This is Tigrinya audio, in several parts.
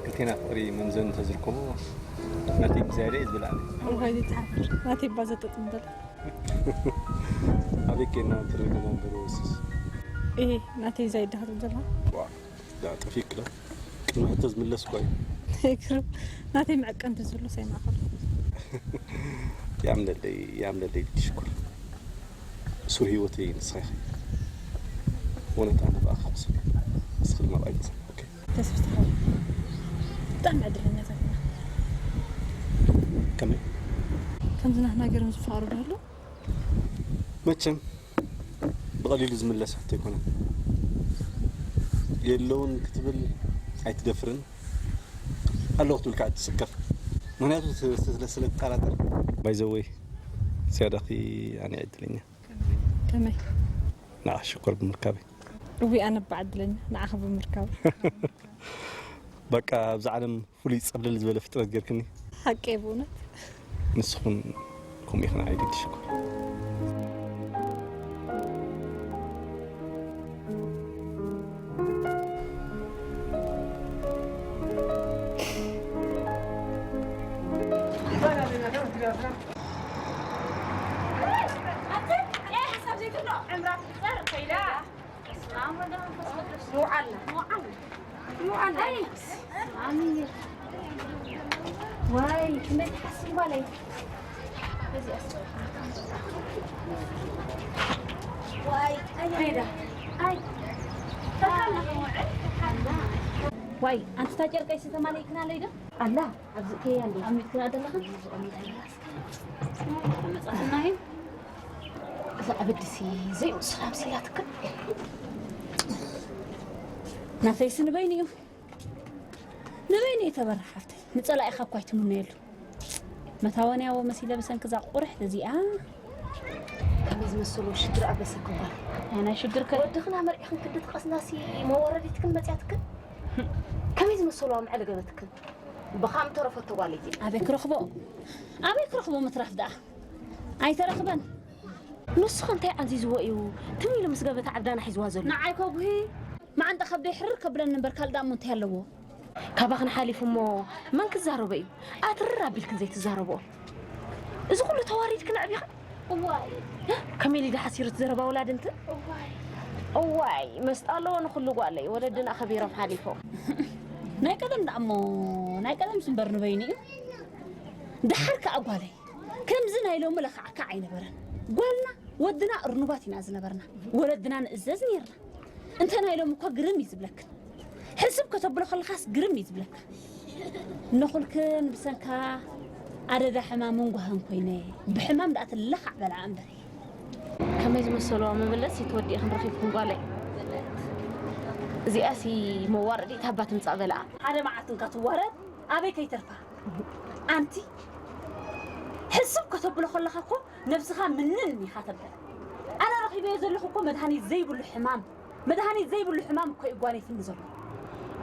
ክልቴና ፍቕሪ መምዘኒ እንተዝርከቦ ናተይ ብዝያዳ እዩ ዝበልዓኒ። እዋይ ዘይትሓፍር፣ ናተይ እባ ዘጠጥም በል። ኣበይ ኬድና ንትርኢ ነበር ወስስ? እሂ፣ ናተይ ዛይዳ ክትብል ዘለኻ? ዋ፣ ዳ ጠፊክላ። ቅድሚ ሕቶ ዝምለስ እኳ እዩ። ይግርም። ናተይ መዐቀንቲ ዘሎ ሳይማእኸል። ያምለለይ፣ ያምለለይ ልዲ ሽኮር። ሱር ህይወተይ ንስኻ ኢኺ። ወነት ኣነ ብኣኻ ክስብ። እስኺ ድማ ብኣይ ትሰብ። ኦኬ። ተስፍትኻ። ብጣዕሚ ዕድለኛታት ኢና። ከመይ? ከምዚ ናህና ገይሮም ዝፋቐሩ ዶ ኣለዉ? መቸም ብቐሊሉ ዝምለስ ሕቶ ኣይኮነን። የለውን ክትብል ኣይትደፍርን። ኣለዉ ክትብል ከዓ ትስከፍ። ምኽንያቱ ስለ፣ ስለ፣ ስለ ትጠራጠር። ባይ ዘ ወይ፣ ዝያዳኺ ኣነ ዕድለኛ። ከመይ? ንዓ ሽኮር ብምርካበይ። እዊ ኣነ እባ ዕድለኛ፣ ንዓኺ ብምርካብ። በቃ፣ ኣብዚ ዓለም ፍሉይ ጸብለል ዝበለ ፍጥረት ጌርክኒ። ሓቂ እዩ ብእውነት። ንስኹን ከምኡ ኢኽን ዓይዲ ትሽኮር። ዋይ፣ ክንደይ ትሓስብ ጓለይ። እዚኣስ። ዋይ፣ ኣይ፣ ኣይ። ተካልና ክንውዕል፣ ተካልና። ዋይ፣ ኣንቲ እታ ጨርቀይ ዝተማለይክና ለይዶ? ኣላ፣ ኣብዚ ከያ ኣለይ። ኣሚትክና ዘለኽን? መጻትና እዩ። እዛ ኣበድሲ ዘይምስላ ምሲላትክን። ናተይስ ንበይኑ እዩ። ንበይኑ እዩ ተበርሕ ሓፍተይ። ንጸላኢኻ እኳ ኣይትምነየሉ። መታወንያዎ መሲለ ብሰንኪ እዛ ቁርሕቲ እዚኣ። ከመይ ዝመሰሉ ሽግር ኣብ በሰክባል። ናይ ሽግር ከ? ወድኽና መርዒኽን ክንዲ ትቐስናሲ መወረዲትክን መጽያትክን። ከመይ ዝመሰሉ ኣምዐ ለገበትክን። ብኻም ተረፈቶ ጓል እዚኣ። ኣበይ ክረኽቦ? ኣበይ ክረኽቦ ምትራፍ ደኣ? ኣይተረኽበን። ንስኹ እንታይ ዓንዚዝዎ እዩ? ትም ኢሉ ምስ ገበታ ዓብዳና ሒዝዋ ዘሎ። ንዓይ ከጉሂ፣ መዓንጣ ከብደይ ሕርር ከብለኒ እምበር ካልእ ደኣ እሞ እንታይ ኣለዎ? ካባኽን ሓሊፉ እሞ መን ክዛረቦ እዩ? ኣትርር ኣቢልክን ዘይትዛረብኦ። እዚ ኩሉ ተዋሪድክን ኣዕቢኽን? እዋይ። ከመይ ኢሉ ሓሲሩ እቲ ዘረባ ወላዲ እንትን? እዋይ። እዋይ፣ መስጣ ኣለዎ ንኹሉ ጓለይ፣ ወለድና ኣኸቢሮም ሓሊፎም። ናይ ቀደም ደኣ እሞ፣ ናይ ቀደምስ እምበር ንበይኑ እዩ። ደሓር ከኣ ጓለይ፣ ከምዚ ናይ ሎሚ ለኽዓካ ኣይነበረን። ጓልና ወድና እርኑባት ኢና ዝነበርና። ወለድና ንእዘዝ ነይርና። እንተ ናይ ሎሚ እኳ ግርም እዩ ዝብለክን። ሕስብ ከተብሎ ከለኻስ ግርም እዩ ዝብለካ። ንኹልክን ብሰንካ ኣደዳ ሕማምን ጓህን ኮይነ፣ ብሕማም ደኣ ትለኻዕ በልዓ እምበሪ። ከመይ ዝመሰልዋ መበለጽ ይትወዲእኽን ረኺብክን ጓለይ። እዚኣሲ መዋረዲት ሃባ ትምጻእ በልዓ። ሓደ መዓልቲ እንካ ትዋረድ ኣበይ ከይተርፋ። ኣንቲ ሕስብ ከተብሎ ከለኻ እኮ ነብስኻ ምንን ኢኻ ተብል። ኣነ ረኺበዮ ዘለኹ እኮ መድሃኒት ዘይብሉ ሕማም፣ መድሃኒት ዘይብሉ ሕማም እኮ እዩ ጓነይትኒ ዘሎ።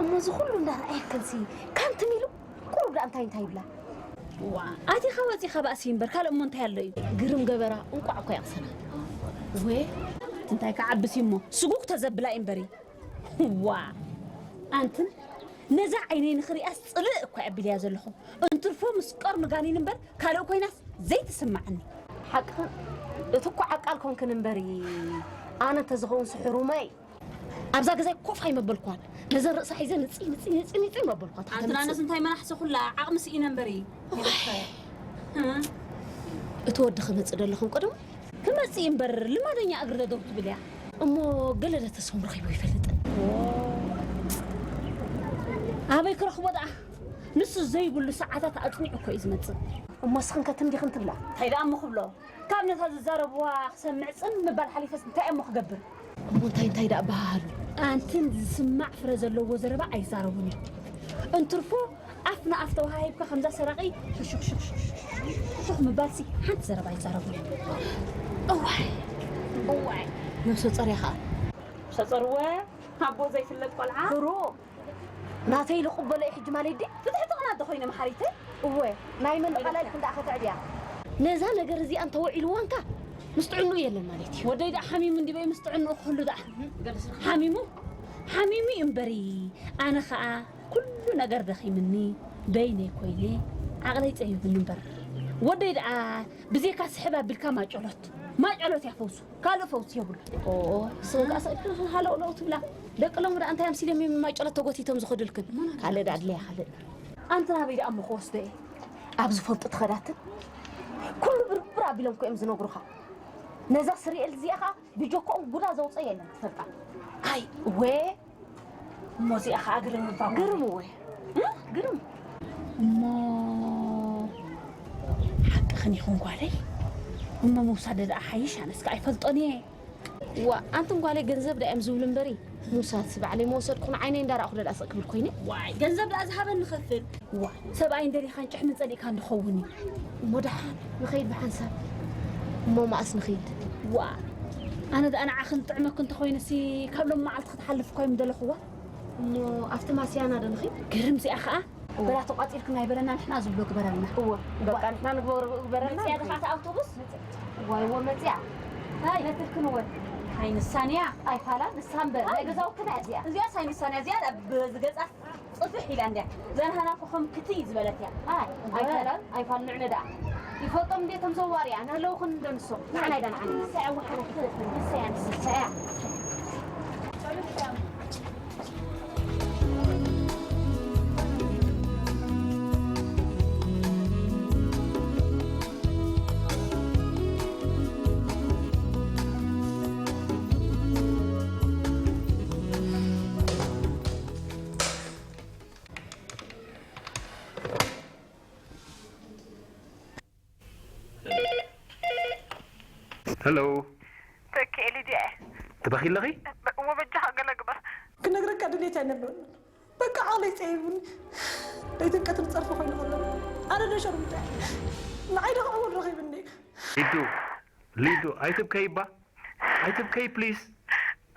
እሞ እዚ ኩሉ እንዳረኣየክንሲ ካንትም ኢሉ ቁሩብ ደኣ እንታይ እንታይ ይብላ? ዋ፣ ኣቲኻ ወጺኻ ባእሲ እምበር ካልእ እሞ እንታይ ኣሎ እዩ? ግርም ገበራ እንቋዕ እኮ የቕሰና። ወ እንታይ ክዓብስ እዩ እሞ ስጉግ ተዘብላ እዩ እምበሪ። ዋ ኣንትን ነዛ ዓይነይ ንኽሪኣስ ጽልእ እኮ ኣቢልያ ዘለኹ። እንትርፎ ምስ ቀርኑ ጋኒን እምበር ካልእ ኮይናስ ዘይትስምዓኒ። ሓቅኽን እቲ እኮ ዓቃል ኮንክን እምበሪ ኣነ እንተዝኸውን ስሕሩመይ ኣብዛ ገዛይ ኮፍ ኣይመበልኳን። ነዘን ርእሳ ሒዘ ንጽይ ንጽይ ንጽይ ንጽይ መበልኳት። ኣንትናነስ እንታይ መናሕሲ ኩላ ዓቕሚ ስኢነ እምበሪ። እዋይ። እ? እቲ ወዲ ክመጽእ ደለኹም ቅድም ክመጽእ እምበር ልማደኛ እግሪ ደደው ትብል እያ። እሞ ገለ ደ ተስፎም ረኺቡ ይፈልጥን። ኣበይ ክረኽቦ ደኣ? ንሱ ዘይብሉ ሰዓታት ኣጽኒዑ እኮ እዩ ዝመጽእ። እሞ እስኽን ከትም ዲኽን ትብላ? እንታይ ደኣ እሞ ክብሎ? ካብ ነታ ዝዛረብዋ ክሰምዕ ጽን ምባል ሓሊፈስ እንታይ እሞ ክገብር? እሞ እንታይ እንታይ ደኣ በሃሃሉ? ኣንትን ዝስማዕ ፍረ ዘለዎ ዘረባ ኣይዛረቡን እዮም። እንትርፎ ኣፍ ንኣፍ ተወሃሂብካ ከምዛ ሰራቒ ሕሹኽ ምባልሲ ሓንቲ ዘረባ ኣይዛረቡን እዮም። እዋይ እዋይ። ነብሰ ጸር እያ ኸኣ። ነብሰ ጸር እወ፣ ኣቦ ዘይፍለጥ ቆልዓ። ግሩም። ናተይ ልቕበሎ እዩ ሕጂ ማለት ድዩ? ፍትሒ ጥቕና ዶ ኮይነ መሓሪተይ? እወ፣ ናይ መን ቃላል ክንዳ ከተዕብያ? ነዛ ነገር እዚኣ እንተወዒልዋ እንካ ምስ ጥዕንኡ የለን ማለት እዩ። ወደይ ደኣ ሓሚሙ እንዲበይ ምስ ጥዕንኡ ክህሉ ደኣ? ሓሚሙ? ሓሚሙ እዩ እምበሪ። ኣነ ኸኣ ኩሉ ነገር ደኺምኒ፣ በይነይ ኮይነ፣ ዓቕለይ ጸቢቡኒ እምበር። ወደይ ደኣ ብዘይካ ስሕብ ኣቢልካ ማጨሎት፣ ማጨሎት እያ ፈውሱ፣ ካልእ ፈውሲ የብሉ። ኦ፣ ስንቃ ሰብክን ሃለውለው ትብላ። ደቂ ሎሚ ደኣ እንታይ ኣምሲሎም እዮም ማጨሎት ተጎቲቶም ዝኸዱልክን? ካልእ ደኣ ኣድለያ ካልእ። ኣንቲ ናበይ ደኣ እሞ ክወስዶ እየ? ኣብ ዝፈልጡ ትኸዳትን ኩሉ ብርብር ኣቢሎም እኮ እዮም ዝነግሩኻ። ነዛ ስሪኤል እዚኣ ኸኣ ብጆኮኦም ጉዳ ዘውፅኦ የለን ትፈልጣ። ኣይ፣ ወ እሞ እዚኣ ኸዓ ግርም እባ እኮ። ግርም እወ። እ? ግርም። እሞ ሓቅኽን ይኹን ጓለይ። እሞ ምውሳደ ደኣ ሓይሽ፣ ኣነስ ከኣ ኣይፈልጦን እየ። ዋ፣ ኣንትን ጓለይ ገንዘብ ደኣ እዮም ዝብሉ እምበሪ፣ ምውሳድሲ ባዕለይ ምወሰድኩ ንዓይነይ እንዳረኣኹ ደኣ ስቕ ክብል ኮይነ። ዋይ፣ ገንዘብ ደኣ ዝሃበኒ ክኸፍል። ዋ፣ ሰብኣይን ደሊኻን ጭሕምን ጸሊእካን ድኸውን እዩ። እሞ ደሓን ንኸይድ ብሓንሳብ። እሞ መኣስ ንኸይድ? ዋ፣ ኣነ ደኣ ንዓኽን ጥዕመኪ እንተኾይኑሲ ካብ ሎም መዓልቲ ክትሓልፍ እኳ እዩ ምደለኹዋ። እሞ ኣብቲ ማስያና ዶ ንኸይድ? ግርም እዚኣ ኸኣ። እወ። በላ ተቋጺርክና ይበለና ንሕና ዝብሎ ግበረልና። እወ፣ በቃ ንሕና ንግበሮ ግበረልና። መጽያ ድኻ እታ ኣውቶቡስ? ዋይ፣ እወ መጽያ። ሃይ። ነትርክን እወ። ሃይ ንሳን እያ። ኣይፋላ፣ ንሳ እምበር። ሃይ። ናይ ገዛውትና እያ እዚኣ። እዚኣስ ሃይ ንሳን እያ። እዚኣ ኣብ ዝገጻ ጽፍሕ ኢላ እንድያ። ዘንሃና እኮ ከም ክትይ ዝበለት እያ። ኣይ፣ ኣይፋላን፣ ኣይፋል ንዕነ ደኣ። ይፈልጦም እንዴ እቶም ዘዋርያ፣ ናለውኽን እንዶ ንሶም። ንዓና ኢዳ ንዓና። ንሳ እያ ወሓለት፣ ንሳ እያ፣ ንሳ እያ። ሄሎ። ተኪኤ ሊድያ እየ። ትበኺ ኣለኺ? በ-፣ እወ፣ በጃኻ ገለ ግበር። ክነግረካ ድሌት ኣይነበረንን። በቃ ዓቕለይ ጸቢቡኒ። ለይትን ቀትርን ጸርፊ ኮይኑ ከለኹ። ኣነ ዶ ሸርሙጣ እየ? ንዓይ ዶ ክዕውር ረኺብኒ? ሊዱ፣ ሊዱ፣ ኣይትብከይ እባ። ኣይትብከይ ፕሊዝ።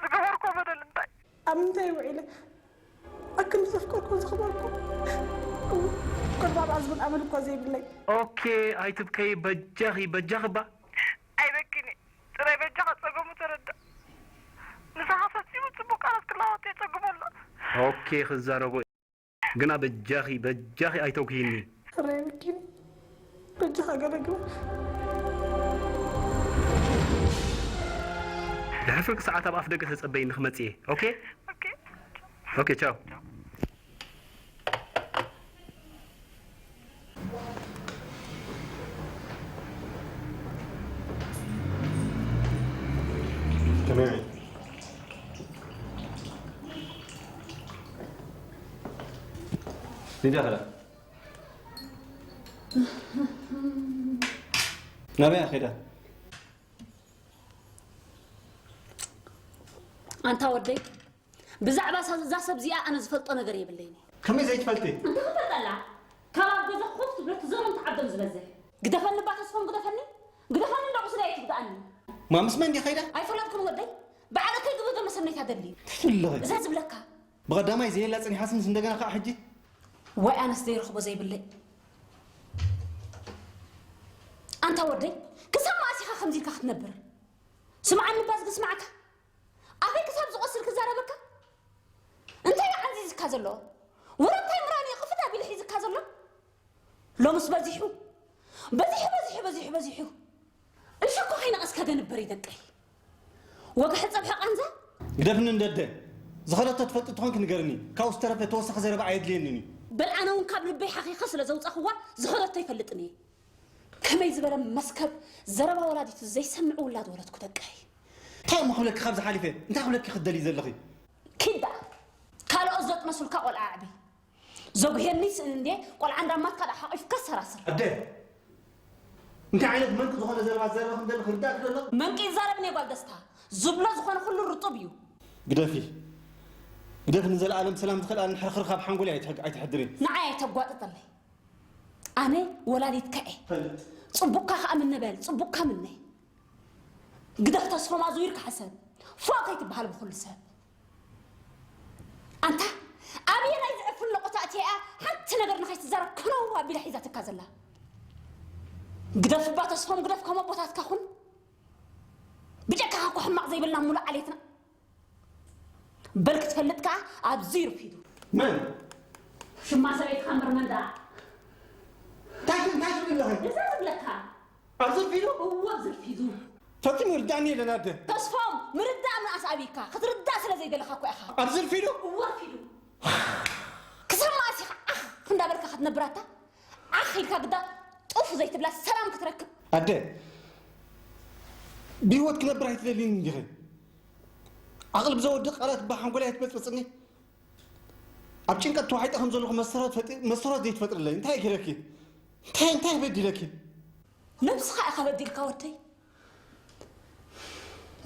ዝገበርኩ በደል እንታይ? ኣብ ምንታይ ውዒለ? ኣክንዲ ዘፍቀርኩ ዘኽበርኩ። እው፣ ኮልባብዓ ዝብል ኣመል እኳ ዘይብለይ። ኦኬ፣ ኣይትብከይ በጃኺ፣ በጃኺ እባ። ኣይበኪን እየ። ጥራይ በጃኻ ጸገሙ ተረዳእ። ምሳኻ ፈጺሙ ጽቡቕ ቃላት ክላወጥ የጸግሞ ኣሎ። ኦኬ፣ ክዛረቦ። ግና በጃኺ፣ በጃኺ ኣይተውክይኒ። ሕራይ በኪኒ። በጃኻ ገለ ግበር። ድሕሪ ፍርቂ ሰዓት ኣብ ኣፍ ደገ ተጸበይኒ ክመጽእ እየ። ኦኬ? ኦኬ። ኦኬ፣ ቻው። ከመይ? ሊድያ ኸዳ? ናበይ ከይዳ? ኣንታ ወደይ፣ ብዛዕባ ሳ-፣ እዛ ሰብ እዚኣ ኣነ ዝፈልጦ ነገር የብለይን። ከመይ ዘይትፈልጢ? እንታይ ክፈልጠላ? ካብ ኣብ ገዛ ኮፍ ትብሎ ትዘሮም ትዓዶም ዝበዝሕ። ግደፈኒ እባ ተስፎም፣ ግደፈኒ። ግደፈኒ፣ እንዶ ቁስለይ ኣይትጉድኣኒ። ማ ምስ መን ድያ ከይዳ? ኣይፈለጥኩን ወደይ። ባዕለይ ከይግብር ዶ መሰነይታ ደሊ? ትፍለኺ። እዛ ዝብለካ። ብቐዳማይ ዘየላ ጽኒሓስ ምስ እንደገና ከኣ ሕጂ? ወይ ኣነስ ዘይረኽቦ ዘይብለይ። ኣንታ ወደይ፣ ክሳብ መኣስ ኢኻ ከምዚ ኢልካ ክትነብር? ስምዓኒ እባ ዝግስማዓካ። ኣፈይ ክሳብ ዝቖስል ክዛረበካ? እንታይ እዩ ዓንዚዝካ ዘሎ? ወረ እንታይ ምራን እዩ ቅፍት ኣቢሉ ሒዝካ ዘሎ? ሎምስ በዚሑ። በዚሑ፣ በዚሑ፣ በዚሑ፣ በዚሑ። እሺ እኮ ከይነቐስካ ገንበር እዩ ደቀይ። ወግሒ ጸብሒ ቃንዛ? ግደፍኒ እንደደ። ዝኸደቶ ትፈልጢ ተኾንኪ ንገርኒ። ካብኡ ዝተረፈ ተወሳኺ ዘረባ ኣየድልየንን እዩ። በል ኣነ እውን ካብ ልበይ ሓኺኸ ስለ ዘውጻኽዋ ዝኸደቶ ይፈልጥን እየ። ከመይ ዝበለ መስከብ ዘረባ ወላዲቱ ዘይሰምዕ ውላድ ወለድኩ ደቀይ። እንታይ እሞ ክብለኪ ካብዚ ሓሊፈ? እንታይ ክብለኪ ክትደልዪ ዘለኺ? ኪድ ደኣ። ካልኦት ዘጥነሱልካ ቆልዓ ኣዕቢ። ዘጉሄኒ ስእኒ እንዴ ቆልዓ እንዳማትካ ደኣ ሓቒፍካ ሰራስር። ኣደ፣ እንታይ ዓይነት መንቂ ዝኾነ ዘረባ ትዛረቢ ከም ዘለኺ ርዳእኪ ዶ ኣሎ? መንቂ ይዛረብ እኔ ጓል ደስታ። ዝብሎ ዝኾነ ኩሉ ርጡብ እዩ። ግደፊ። ግደፊ፣ ንዘለኣለም ሰላም ዝኸልኣኒ ሕርኽርኽ ኣብ ሓንጎለይ ኣይትሕ-፣ ኣይትሕድሪ። ንዓይ ኣይተጓጥጠለይ። ኣነ ወላዲትካ እየ። ፈልጥ። ጽቡቕካ ከኣ ምነ በል፣ ጽቡቕካ ምነ። ግደፍ ተስፎም ኣዝዊርካ ሕሰብ። ፎእ ከይትበሃል ብኹሉ ሰብ። ኣንታ፣ ኣበየናይ ዝዕፍን ለቆታ እቲኣ ሓንቲ ነገር ንኸይትዛረብ ከነው ኣቢላ ሒዛትካ ዘላ? ግደፍ እባ ተስፎም፣ ግደፍ ከም ኣቦታትካ ኩን። ብጀካኻ እኮ ሕማቕ ዘይብልና ሙሉእ ዓሌትና። በል ክትፈልጥ ከኣ ኣብዚ ይርፊዱ። መን? ሽማ ሰበይትኻ እምበር መን ደኣ? እንታይ ትብል፣ እንታይ ትብል ኣለኺ? እዛ ዝብለካ። ኣብ ዘርፊ ኢሉ? እወ፣ ኣብ ዘርፊ ኢሉ። ፈጺሙ ይርዳእኒ የለን ኣደ። ተስፎም፣ ምርዳእ ምንኣስ ኣብይካ። ክትርዳእ ስለ ዘይደለኻ እኮ ኢኻ። ኣብ ዘርፊ ኢሉ? እወ፣ ኣርፊዱ። ክሳብ መኣስ ኢኻ ዓኽ እንዳበልካ ክትነብር ኣታ? ዓኽ ኢልካ ግዳ ጡፍ ዘይትብላ ሰላም ክትረክብ። ኣደ፣ ብህይወት ክነብር ኣይትደልይን እንዲኺ? ዓቕሊ ብዘወድቕ ቃላት ብሓንጎለይ ኣይትበጽብጽኒ። ኣብ ጭንቀት ተዋሒጠ ከም ዘለኹ መሰረት ፈጢ-፣ መሰረት ዘይትፈጥርለይ እንታይ ገይረኪ? እንታይ፣ እንታይ በዲለኪ? ነብስኻ ኢኻ በዲልካ ወደይ።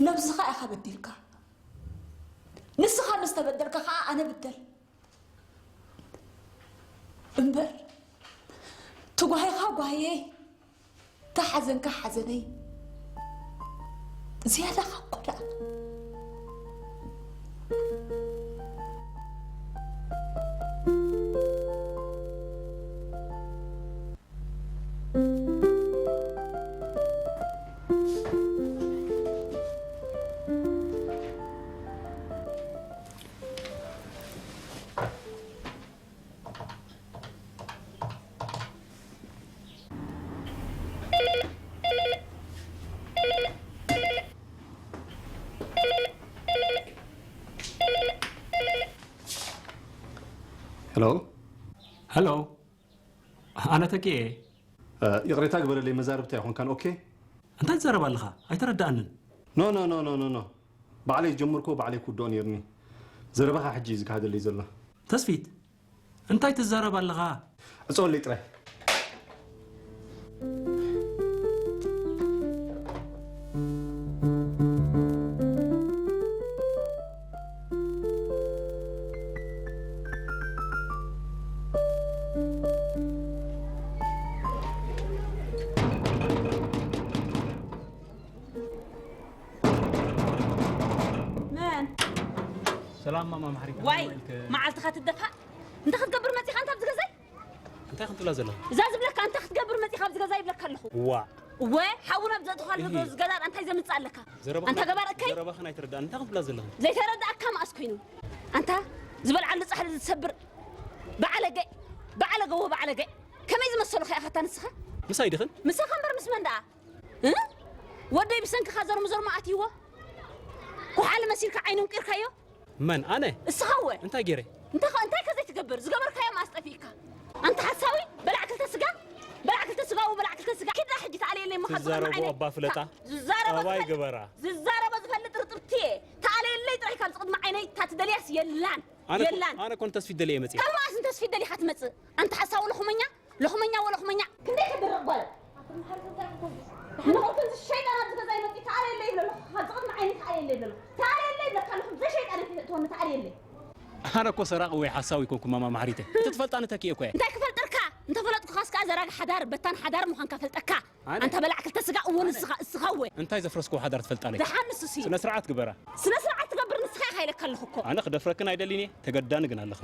ነብስኻ ኢኻ በዲልካ። ንስኻ ምስ ተበደልካ ኸዓ ኣነ ብደል። እምበር ትጓሂኻ ጓህየይ፣ ተሓዘንካ ሓዘነይ ዝያዳ ካብ ጎዳእ። ሄሎ። ሄሎ። ኣነ ተኪኤ። እ፣ ይቕሬታ ግበረለይ፣ መዛርብቲ ኣይኮንካን። ኦኬ። እንታይ ትዛረብ ኣለኻ? ኣይተረዳእንን። ኖ፣ ኖ፣ ኖ፣ ኖ፣ ኖ፣ ኖ። ባዕለይ ዝጀመርኩዎ ባዕለይ ክውድኦ ነይርኒ። ዘረባኻ ሕጂ እዩ ዝካሃደለይ ዘሎ። ተስፊት፣ እንታይ ትዛረብ ኣለኻ? ዕጸወለይ ጥራይ። መን? ሰላም ማማ ማሕሪት፣ ዋይ፣ ከመይ ኢልክ? መዓልትኻ ትደፋእ? እንታይ ክትገብር መጺኻ እንታ ኣብዚ ገዛይ? እንታይ ከም ትብላ ዘለኻ? እዛ ዝብለካ እንታይ ክትገብር መጺኻ ኣብዚ ገዛ ይብለካ ኣለኹ። ዋ። እወ፣ ሓውና ብዘእትኻሉ እሂ። ገዛ እንታይ ዘምጽእ ኣለካ? ዘረባኽን ኣንታ ገባር እከይ? ዘረባኽን ኣይትርዳእን። እንታይ ከም ትብላ ዘለኻ? ዘይተረዳእካ መኣስ ኮይኑ? ኣንታ ዝበልዓሉ ጻሕሊ ዝሰብር ባዕለገ፣ ባዕለገ ወ ባዕለገ። ከመይ ዝመሰሉኻ ኢኻ ኣታ ንስኻ? ምሳይ ድኽን? ምሳኻ እምበር ምስ መን ደኣ? እ? ወደይ ብሰንክኻ ዘርምዘርሞ ኣትይዎ? ኩሓሊ መሲልካ ዓይኑ እንቂርካዮ? መን? ኣነ? እስኻ እወ። እንታይ ገይረ? እንታይ ከ፣ እንታይ ከ ዘይትገብር? ዝገበርካዮ መኣስ ጠፊእካ? ኣንታ ሓሳዊ፣ በላዕ ክልተ ስጋ፣ በላዕ ክልተ ስጋ፣ እወ በላዕ ክልተ ስጋ። ኪዳ ሕጂ ተኣልየለይ እሞ ካብ ዝዛረቦ ዝቕድሚ ዓይነይ። ኣባ ፍለጣ። ታ-፣ ዝዛረቦ ጠባይ ዝፈልጥ፣ ግበራ። ዝዛረቦ ዝፈልጥ ርጥብቲ እየ። ተኣልየለይ ጥራይ ካብ ዝቕድሚ ዓይነይ፣ እታ ትደልያስ የላን። ኣነ እኮ፣ የላን። ኣነ እኮ ንተስፊት ደልየ መጽየ። ካብ መኣስ ንተስፊት ደሊኻ ትመጽእ? ኣንታ ሓሳዊ ለኹመኛ፣ ለኹመኛ ወለኹመኛ። ክንደይ ከድርቕ ጓል። ንኹልክን ሸይጣን ኣብዚ ገዛ ይመጽእ፣ ተኣልየለይ ይብለ ኣለኹ። ካብዚ ቅድሚ ዓይኒ ተኣልየለይ ይብለ ኣለኹ። ተኣልየለይ ይብለካ ኣለኹ። ብዘይ ሸይጣን ኣይትእትወኒ፣ ተኣልየለይ። ኣነ እኮ ሰራቒ ወይ ሓሳዊ ኣይኮንኩ ማማ ማሕሪተ። እቲ ትፈልጣኒ ተኪኤ እኮ እየ። እንታይ ክፈልጠርካ? እንተፈለጥኩኻስ ከኣ ዘራጊ ሓዳር፣ በታን ሓዳር ምዃንካ ፈልጠካ። ኣነ? ኣንታ በላዕ ክልተ ስጋ፣ እወ ኣነ? ንስኻ፣ እስኻ እወ። እንታይ ዘፍረስክዎ ሓዳር ትፈልጣለይ? ደሓን ንሱሲ። ስነ ስርዓት ግበራ። ስነ ስርዓት ትገብር ንስኻ ኢኻ ኢለካ ኣለኹ እኮ። ኣነ ክደፍረክን ኣይደልን እየ፣ ተገዳኒ ግን ኣለኹ።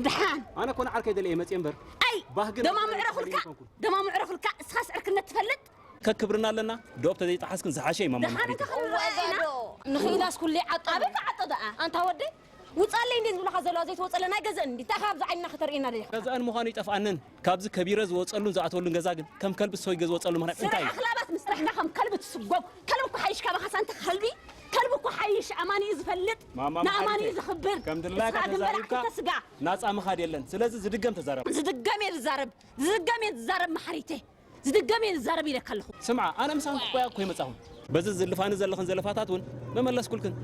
ደሓን። ኣነ እኮ ንዓርከይ ደልየ መጽየ እምበር። ኣይ፣ ባህ ግን ደማ ኣይኮንኩን። ምዕረኹልካ፣ ደማ ምዕረኹልካ፣ እስኻስ ዕርክነት ትፈልጥ? ከክብርና ኣለና፣ ዶብ ተዘይጠሓስክን ዝሓሸ እዩ ማማ ደሓን ማሕሪት። እንተ ክንረኣ ኢና። ንኽኢላስ ኩሉ ይዓጦ። ኣበይ ክዓጦ ደኣ? ኣንታ ወደይ፣ ውጻለይ እንዴ ዝብለኻ ዘለዋ ዘይትወጸለ ናይ ገዘእን እንዴ? እንታይ ካብ ዝዓይንና ከተርእየና ደሊኻ? ገዘእን ምዃኑ ይጠፍኣንን። ካብዚ ከቢረ ዝወጸሉን ዝኣተወሉን ገዛ ግን ከም ከልቢ ዝሰይገ ዝወጸሉ ምኽንያት እንታይ ስራሕ እዩ? ኣኽላባት ምስ ስራሕካ ከም ከልቢ ትስጎግ። ከልቢ እኮ ሓይሽ ካባኻስ ኣንተ ከልቢ። ከልቢ እኮ ሓይሽ ኣማኒ እዩ ዝፈልጥ። ማማ ንኣማኒ እዩ መሓሪተይ፣ ዝኽብር። ከም ድላይካ ንስኻ ግን በላዕ ተዛሪብካ ክልተ ስጋ። ናጻ ምኻድ የለን። ስለዚ ዝድገም ተዛረብ። ዝድገም እየ ዝዛረብ። ዝድገም እየ ዝዛረብ መሓሪተይ። ዝድገም እየ ዝዛረብ ኢለካ ኣለኹ። ስምዓ፣ ኣነ ምሳኹም ክቆያ እኮ ኣይመጻኹን። በዚ ዝልፋኒ ዘለኽን ዘለፋታት እውን መመለስኩልክን።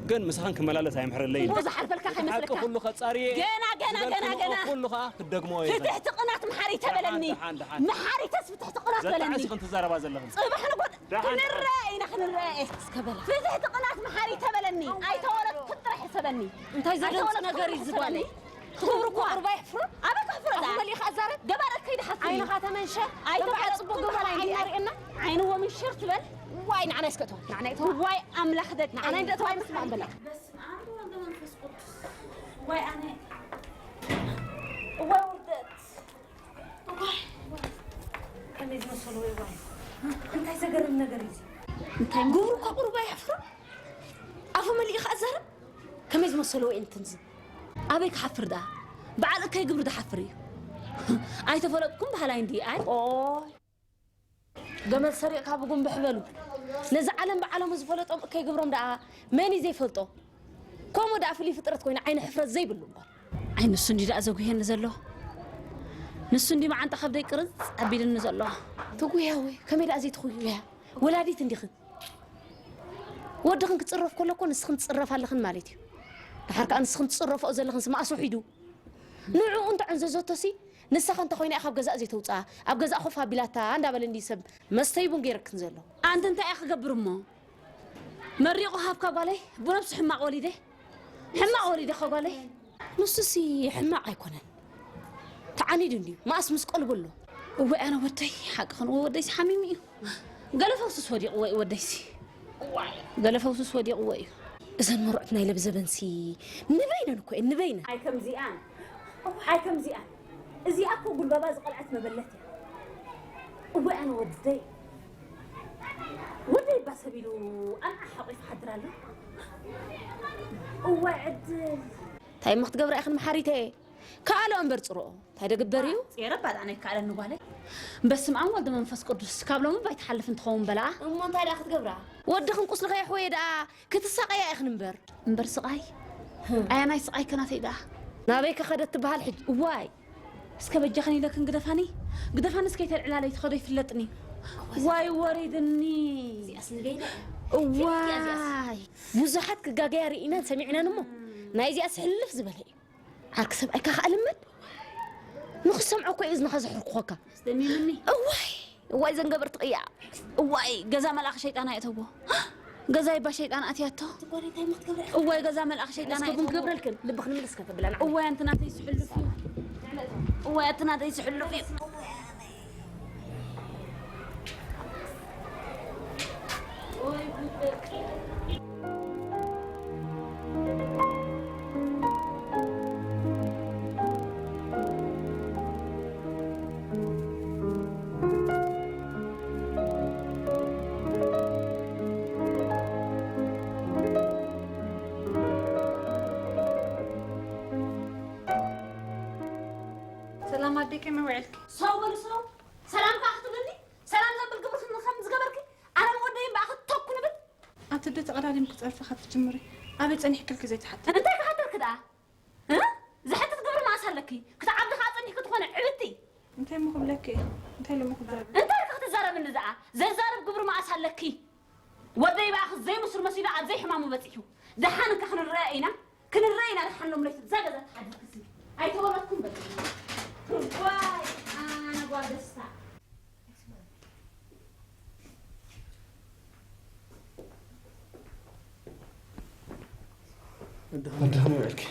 ግን ምሳኽን ክመላለስ ኣይምሕረለይን። እሞ ዝሓልፈልካ እቲ ሓቂ ከይመስለካ። ኩሉ ከጻርየ ገና፣ ገና፣ ዝበልክንኦ ገና፣ ገና። ኩሉ ኸኣ ክደግሞ እየ። ፍትሕቲ ቅናት መሓሪተ በለኒ። ደሓን፣ ደሓን፣ ደሓን። መሓሪተስ ፍትሕቲ ቅናት በለኒ። ዘጣዕሲ ክትዛረባ ዘለኽን። ጽባሕ ንጎድ ደሓን፣ ደሓን። ክንረአ ኢና፣ ክንረአ። እስከ በላ። ፍትሕቲ ቅናት መሓሪተ በለኒ። ኣይተወለድኩ ጥራሕ ሕሰበኒ። እንታይ ዘደንጽ ኣይተወለድኩ ነገር እዩ ጥራሕ ዝባለይ? ሕሰበኒ። ክብሩ እኮ ቁሩብ ኣይሕፍሮን? ኣበይ ከሕፍሮ ኣፉ ደኣ? መሊእኻ ኣዛረብ። ገባር ከይድሓስኒ። ዓይንኻ ተመንሸር። ኣይተባዕረ ገባር ጽቡቕ ጽቡቕ ገባር ዓይኒ ዓይኒ ኣርእየና። ዓይንዎ ምንሽር ትበል። ዋይ ንዓና ይስከቶ። ንዓና ይተዋ። ዋይ ኣምላኽ ደቂ። ንዓና እንደተዋ ምስማዕ በላ። በስመ ኣብ ወወልድ ወመንፈስ ቅዱስ። ዋይ ኣነ። እዋይ ውርደት። እዋይ፣ እዋይ። ከመይ ዝመሰሉ ወይ ዋይ። እንታይ ዘገርም ነገር እዩ እዚ? እንታይ ግብሩ እኮ ቁሩብ ኣየሕፍሮን? ኣፉ መሊኡ ከኣ ዛረብ? ከመይ ዝመሰሉ ወይ እንትንዚ? ኣበይ ክሓፍር ደኣ? በዓል እከይ ግብሩ ዝሓፍር እዩ። ኣይተፈለጥኩም በሃላይ እንዲ ኣይ። ኦይ። ገመል ሰሪቕካ ብጉንብሕ በሉ። ነዚ ዓለም ብዓለሙ ዝፈለጦም እከይ ግብሮም ደኣ መን እዩ ዘይፈልጦ? ከምኡ ደኣ ፍሉይ ፍጥረት ኮይኑ ዓይኒ ሕፍረት ዘይብሉ እምበር። ኣይ ንሱ እንዲ ደኣ ዘጉህየኒ ዘሎ። ንሱ እንዲ መዓንጣ ከብደይ ቅርጽ ኣቢልኒ ዘሎ። ትጉህያ ወይ? ከመይ ደኣ ዘይትጉህያ? ወላዲት እንዲኽን። ወድኽን ክጽረፍ ከሎ እኮ ንስኽን ትጽረፋ ኣለኽን ማለት እዩ። ደሓር ከኣ ንስኽን ትጽረፍኦ ዘለኽን ስማእስ ውሒዱ። ንዕኡ እንተ ዕንዘዘቶሲ፣ ንስኻ እንተ ኮይና ኢኻ ኣብ ገዛእ ዘይተውጽኣ፣ ኣብ ገዛእ ኮፍ ኣቢላታ እንዳበለ እንዲ ሰብ መስተይ ቡን ገይረክን ዘሎ። ኣንቲ እንታይ እያ ክገብር እሞ? መሪቑ ሃብካ ጓለይ፣ ብነብሱ ሕማቕ ወሊደ። ሕማቕ ወሊደ ኸ ጓለይ? ንሱሲ ሕማቕ ኣይኮነን። ተዓኒዱ እንድዩ፣ መኣስ ምስ ቀልቡ ኣሎ። እወ ኣነ ወደይ፣ ሓቅኽን እወ ወደይሲ ሓሚሙ እዩ። ገለ ፈውስስ ወዲቕዎ እዩ ወደይሲ። ገለ ፈውስስ ወዲቕዎ እዩ። እዘን መርዑት ናይ ለብዘበንሲ ንበይነን እኮ እየን፣ ንበይነን። ኣይ ከምዚኣን፣ ኣይ ከምዚኣን። እዚኣ እኮ ጉልባባ ዝቐልዐት መበለት እያ። እወ ኣነ ወደይ፣ ወደይ እባ ሰብ ኢሉ ኣንዓ ሓቑፉ ሓድር ኣሎ። እዋይ ዕድል። እንታይ እሞ ክትገብራ ኢኽን መሓሪተየ? ከኣሎ እምበር ጽርኦ። እንታይ ደግበር እዩ? ጼረ ባጣ ናይ ከኣለኒ ጓለይ። በስመ ኣብ ወልድ መንፈስ ቅዱስ። ካብ ሎሚ ባይትሓልፍ እንትኸውን በላኣ። እሞ እንታይ ደኣ ክትገብራ? ወድኽን ቁስሊ ከየሕወየ ደኣ ክትሳቐያ ኢኽን እምበር። እምበር ስቓይ? ኣያናይ ስቓይ ከናተይ ደኣ? ናበይ ከኸደት ትበሃል ሕጂ? እዋይ! እስከ በጃኽን ኢለክን ግደፋኒ። ግደፋኒ እስከ ይተልዕላለይ ትኸዶ ይፍለጥኒ። ዋይ ወሪድኒ። እዚኣስ ንገይደ። እዋይ! ብዙሓት ክጋገያ ርኢናን ሰሚዕናን እሞ፣ ናይዚኣስ ሕልፍ ዝበለ እዩ። ዓርኪ ሰብኣይካ ከኣ ልመድ። ንኽሰምዖ እኮ እዩ እዝንኻ ዘሕርኩኸካ። ኣስደሚምኒ። እዋይ፣ እዋይ ዘን ገበርቲ ቅያ። እዋይ፣ ገዛ መልኣኽ ሸይጣን ኣየእተዎ። ገዛ ይባ ሸይጣን ኣትያቶ። እዋይ፣ ገዛ መልኣኽ ሸይጣን ኣየእተዎ። ክገብረልክን፣ ልብኽ ንምልስ ከተብላና። እዋይ፣ ኣንቲ ናተይ ዝሕልፍ እዩ። እዋይ፣ ኣንቲ ናተይ ዝሕልፍ እዩ። ሰላም ኣደይ፣ ከመይ ውዕልኪ? ሰው በሉ ሰው። ሰላም ከኣ ክትብልኒ? ሰላም ዘብል ግብርክን ከም ዝገበርኪ፣ ኣነ ወደይ እምበኣር ክተኩ ንብል? ኣቲ ኣደ ተቐዳዲም ክጸርፊ ካብ ትጅምሪ፣ ኣበይ ጸኒሕክልኪ ዘይትሓቲ? እንታይ ክሓተርኪ ደኣ? እ? ዝሕትት ግብሪ መኣስ ኣለኪ? ክሳብ ዓዲ ከኣ ጸኒሕኪ ትኾነ ዕብድቲ። እንታይ እሞ ክብለኪ እየ? እንታይ ኢለ እሞ ክዛረብ? እንታይ ኢልኪ ክትዛረብኒ ደኣ? ዘዛርብ ግብሪ መኣስ ኣለኪ? ወደይ ብኣኺ ዘይምስሉ መሲሉ ኣብ ዘይሕማሙ በጺሑ። ደሓን እንካ ክንረኣ ኢና፣ ክንረኣ ኢና። ደሓን ሎም ለይቲ እዛ ገዛ ትሓድር ክሲ ኣይተወለድኩም በል። ዋይ፣ ኣነ ጓል ደስታ። ኣድሃኒ ውዕልኪ።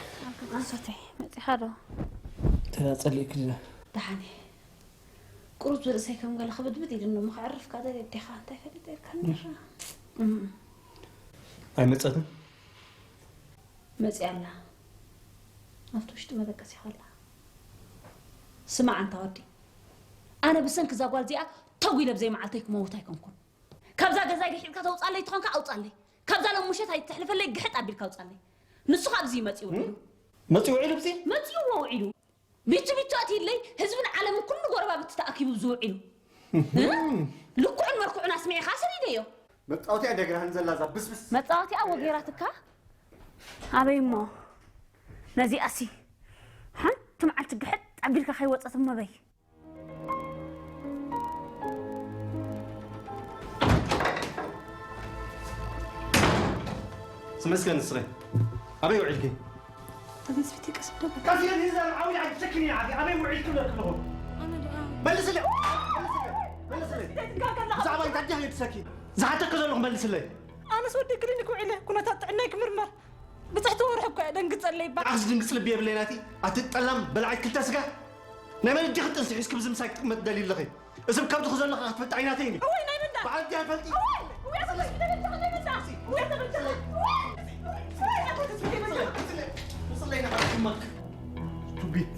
ኣንሶተይ፣ መጺኻ ዶ? ተላ ጸሊእኪ ድና? ደሓን እየ። ቁሩብ ዝርእሰይ ከም ገለ ክብድብድ ኢሉ እሞ ከዕርፍ ከኣ ደልየ ኣዴኻ እንታይ ፈሊጠ ኢልካ እም። እም። ኣይመጸትን? መጺኣ ኣላ። ኣብቲ ውሽጢ መደቀሲ ከላ። ስማዕ ኣንታ ወዲ። ኣነ ብሰንኪ እዛ ጓል እዚኣ ተጒለ ብዘይ መዓልተይ ክመውት ኣይኮንኩን። ካብዛ ገዛይ ግሒጥካ ተውጻለይ ትኾንካ ኣውጻለይ። ካብዛ ሎም ምሸት ኣይትሕልፈለይ ግሕጥ ኣቢልካ ኣውጻለይ። ንሱ ካብ እዚ መጺኡ ውዒሉ። መጺኡ ውዒሉ ብዚ? መጺኡ ውዒሉ። ቢቹ ቢቹ ኣትይለይ ህዝብን ዓለምን ኩሉ ጎረባብቲ ተኣኪቡ ብዚ ውዒሉ። ልክዑን መልክዑን ኣስሚዕኻ ሰዲደዮ። መጻወቲያ ደግራህን ዘላ እዛ ብስብስ። መጻወቲያ ወጌራትካ? ኣበይ እሞ? ነዚኣሲ ሓንቲ መዓልቲ ግሕጥ ኣቢልካ ከይወጸት እሞ በይ። ስመስገን ንስኺ። ኣበይ ውዒልኪ? ኣብ ቤት ቤት ቀስ ብሎ በል። ቀስ ኢለ ንህዝቢ ዓብዪ ዓዲ ሸኪኒ ኢኻ። ኣበይ ውዒልኪ ብለኪ ኣለኹ? ኣነ ደኣ መልስለይ። መልስለይ። መልስለይ። ብዛዕባ እንታይ ዲኻ ትሰኪ? ዝሓተኪ ዘለኹ መልስለይ። ኣነስ ወዲ ክሊኒክ ውዒለ ኩነታት ጥዕናይ ክምርመር። ብትሕቲ ወርሒ እኮ እየ ደንግጸለይ እባ። ኣኽስ ድንግጽ ልቢ የብለይ ናቲ። ኣቲ ጠላም በላዒት ክልተ ስጋ። ናይ መን እዲኺ ጥንሲ ሒዝኪ ብዚ ምሳይ ክትቅመጥ ትደልዪ ኣለኺ? እዚ ከብድኺ ዘሎ ኸዓ ክትፈልጢ ኣይናተይን እዩ። እወይ፣ ናይ ምንዳ? በዓል ድያ ፈልጢ? እወይ፣ እወይ፣ ኣሰለይ፣ ናይ ምንዳ? ናይ ምንዳ? እወይ፣ ተበልተ። እወይ፣ እወይ፣ ኣቶ ተስፋ፣ ናይ ምንዳ? ውፅለይ፣ ውፅለይ፣ ንዓኺ ክመክ። ስቱፒድ።